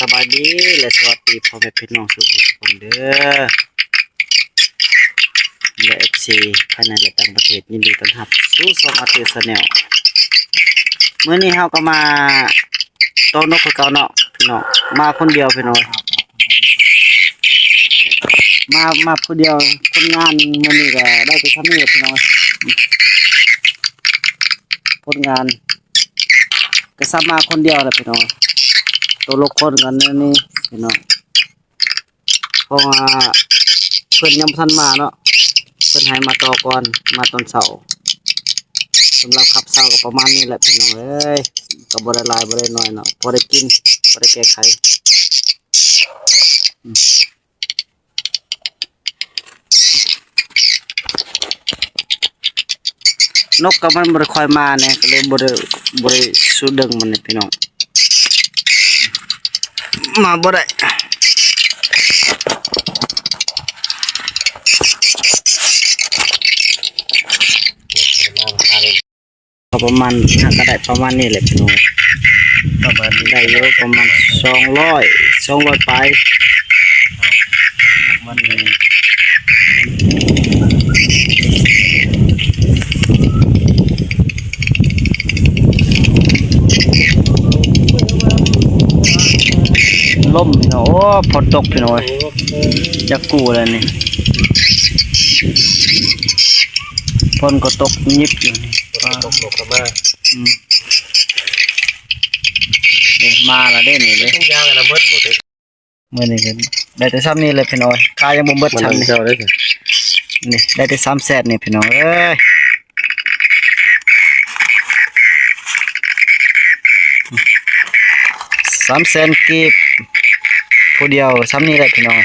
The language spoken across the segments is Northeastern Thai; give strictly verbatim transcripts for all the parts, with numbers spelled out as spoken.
สบายดีและสวัสดีพ่อแม่พี่น้องทุกคนเด้อ และ เอฟซี ภายในและต่างประเทศ ยินดีต้อนรับสู่ช่องอาร์ตี้แชนแนล มื้อนี้เฮาก็มาต่อนกคือเก่าเนาะพี่น้อง มาคนเดียวพี่น้อง มา มาผู้เดียว คนงานมื้อนี้ก็ได้แต่ส่ำนี้พี่น้อง คนงาน ก็ซ้ำมาคนเดียวแหละพี่น้อง ตัวลกคนกันนี่พี่น้อง เพราะว่าเพิ่นยังบ่ทันมาเนาะ เพิ่นให้มาต่อก่อน มาตอนเช้า สำหรับคาบเช้าก็ประมาณนี้แหละพี่น้องเอ้ย ก็บ่ได้หลายบ่ได้น้อยเนาะ พอได้กิน พอได้แก้ไข อืม นกก็มันบ่ได้ค่อยมาเนี่ย ก็เลยบ่ได้ บ่ได้สู้ดึงมันเนี่ยพี่น้อง มาบ่ได้ ก็ประมาณ หาก็ได้ประมาณนี้แหละพี่น้อง ประมาณนี้ ได้อยู่ประมาณสองร้อย สองร้อยปลาย มัน ลมเนาะ โอ้ ฝนตกพี่น้อง จะกู้แล้วนี่ ฝนก็ตกยิบอยู่นี่ ตกลงก็มา อืม เด้ มาละเด้นี่เด้ ทุกอย่างนะเบิดหมดเลย มื้อนี้ก็ได้แต่ส่ำนี้เลยพี่น้อง ค่ายังบ่เบิด มัน ส่ำนี่ เจ้าได้สิ นี่ ได้แต่สามแสนนี่พี่น้องเอ้ย สามแสนกีบ ผู้เดียวส่ำนี้แหละพี่น้อง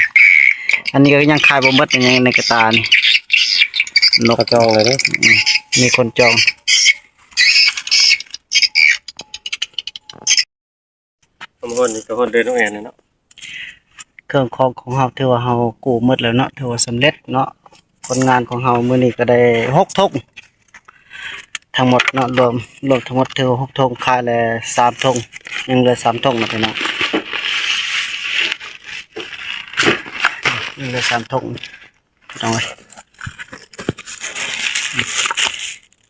อันนี้ก็ยังขายบ่เบิด ยังในกระตานี่ นก เขาจองเลยเด้อ อืม มีคนจอง เอามาฮอดนี่ก็ฮอดเดินน้องแอนเลยเนาะ เครื่องของของเฮาถือว่าเฮากู้หมดแล้วเนาะ ถือว่าสำเร็จเนาะ ผลงานของเฮามื้อนี้ก็ได้หกถุง ทั้งหมดเนาะ รวม รวมทั้งหมดถือว่าหกถุง ขายแล้วสามถุง ยังเหลือสามถุงนะพี่น้อง ยังเหลือสามถุง พี่น้องเอ้ย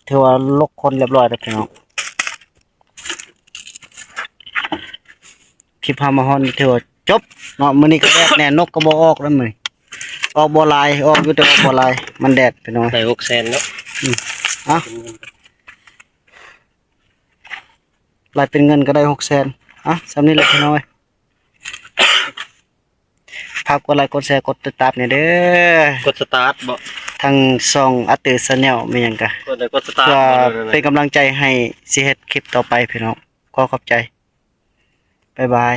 ถือว่าลกคนเรียบร้อยแล้วพี่น้อง คลิปเฮามาฮอดนี่ถือว่าจบเนาะ มื้อนี้ก็แดดแน่ นกก็บ่ออกแล้วมื้อนี้ ออกบ่หลาย ออกอยู่แต่ออกบ่หลาย มันแดดพี่น้อง ได้หกแสนเนาะ อืม อ่ะ หลายเป็นเงินก็ได้หกแสน อ่ะ ส่ำนี้แหละพี่น้องเอ้ย ฝากกดไลค์ กดแชร์ กดติดตามเนี่ยเด้อ กดสตาร์ทบ่ ทางช่องอาร์ตี้แชนแนล มีหยังกะ กดไลค์ กดสตาร์ท เพื่อ บ่ เป็นกำลังใจให้สิเฮ็ดคลิปต่อไปพี่น้อง ขอขอบใจ บ๊ายบาย